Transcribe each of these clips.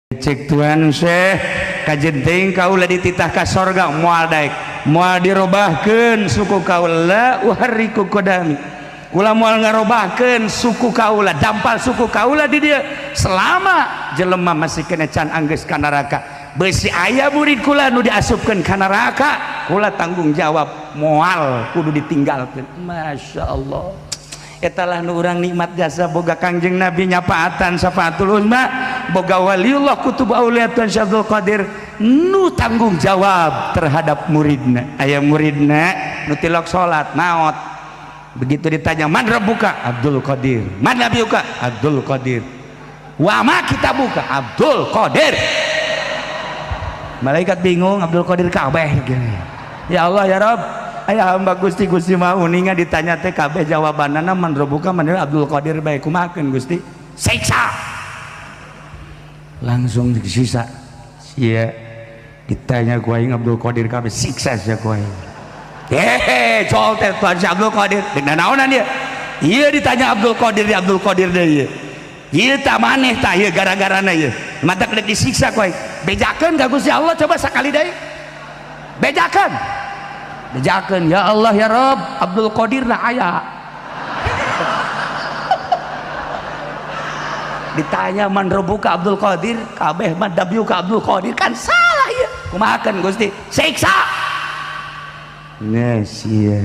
Cek Tuhan Syekh kajen teuing kaula dititah ka sorga moal daek moal dirobahkeun suku kaula uharriku qadami kula moal ngarobahkeun suku kaula dampal suku kaula di dieu selama jelema masih kena can anggeus ka neraka beusi aya murid kula nu diasupkeun ka neraka kula tanggung jawab moal kudu ditinggalkeun. Masya Allah, etalah nu urang nikmat jasa boga Kangjeng Nabi nyapaatan syafaatul uzma boga waliullah kutub aulia Tuan Syekh Abdul Qadir nu tanggung jawab terhadap muridna. Aya muridna nu tilok salat maot, begitu ditanya man rabbuka Abdul Qadir, man nabiyuka Abdul Qadir, wa ma kitabuka Abdul Qadir. Malaikat bingung, Abdul Qadir kabeh. Ya Allah ya Rabb, aya hamba Gusti, Gusti mau uninga ditanya teh kabeh jawabanana man rabbuka man Abdul Qadir bae, kumahakeun Gusti? Siksa. Langsung disiksa. Sia ditanya ku aing Abdul Qadir kabeh, siksa sia ku aing. Hehe, col teh Tuhan si Abdul Qadir. Deuk naonan dia? Ieu ditanya Abdul Qadir di Abdul Qadir deui ieu. Ieu tah maneh tah ieu gara-garana ieu. Matak deuk disiksa ku aing. Bejakeun ka Gusti Allah coba sakali deui. Bejakeun. Bejakeun ya Allah ya Rabb, Abdul Qadir na aya. Ditanya man rabbuka Abdul Qadir, kabeh man nabiyuka Abdul Qadir, kan salah ieu. Kumahakeun Gusti? Siksa. Nah sia.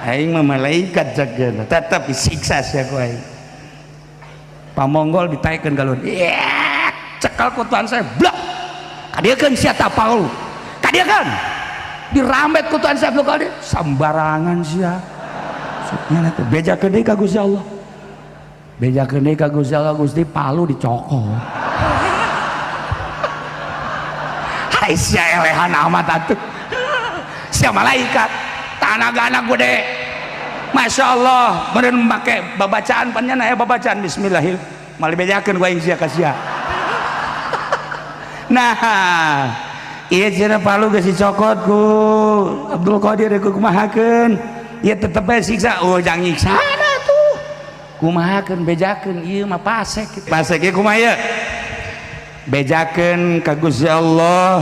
Aing mah malaikat jageuna, tetep disiksa sia ku aing. Pamonggol ditaekeun galon. Cekal ku Tuhan saya, blak. Kadieukeun sia ta Paul. Kadieukeun. Dirambet ku Tuhan saya Abdul Qadir, sambarangan sia. Suknya teh bejakeun deui ka Gusti Allah. Bejakeun deui ka Gusti Allah, Gusti palu dicokot. Hai sia elehan amat atuh. Sia malaikat, tanaga anak gede. Masya Allah, meureun make babacaan panjana aya babacaan bismillahirrahmanirrahim. Malah bejakeun ku aing sia ka sia. Nah, iya cenah palu geus dicokot ku Abdul Qadir ku kumahakeun. Ieu tetep bae siksa. Oh, jangan nyiksa tuh. Kumahakeun bejakeun ieu mah pasek. Pasek ieu kumaha ieu? Bejakeun ka Gusti Allah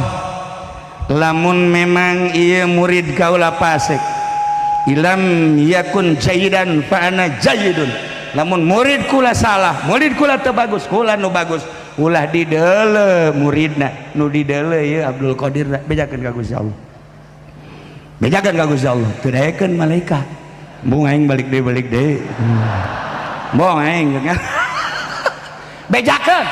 lamun memang ieu murid kaula pasek. Ilam yakun jayidan fa ana jayidun. Lamun murid kula salah, murid kula teu bagus, kula nu bagus. Ulah dideule muridna, nu dideule ieu Abdul Qadir bejakeun ka Gusti Allah. Bejakeun ka Gusti Allah, teu daekeun malaikat. Embung aing balik deui balik deui. Embung aing. Bejakeun.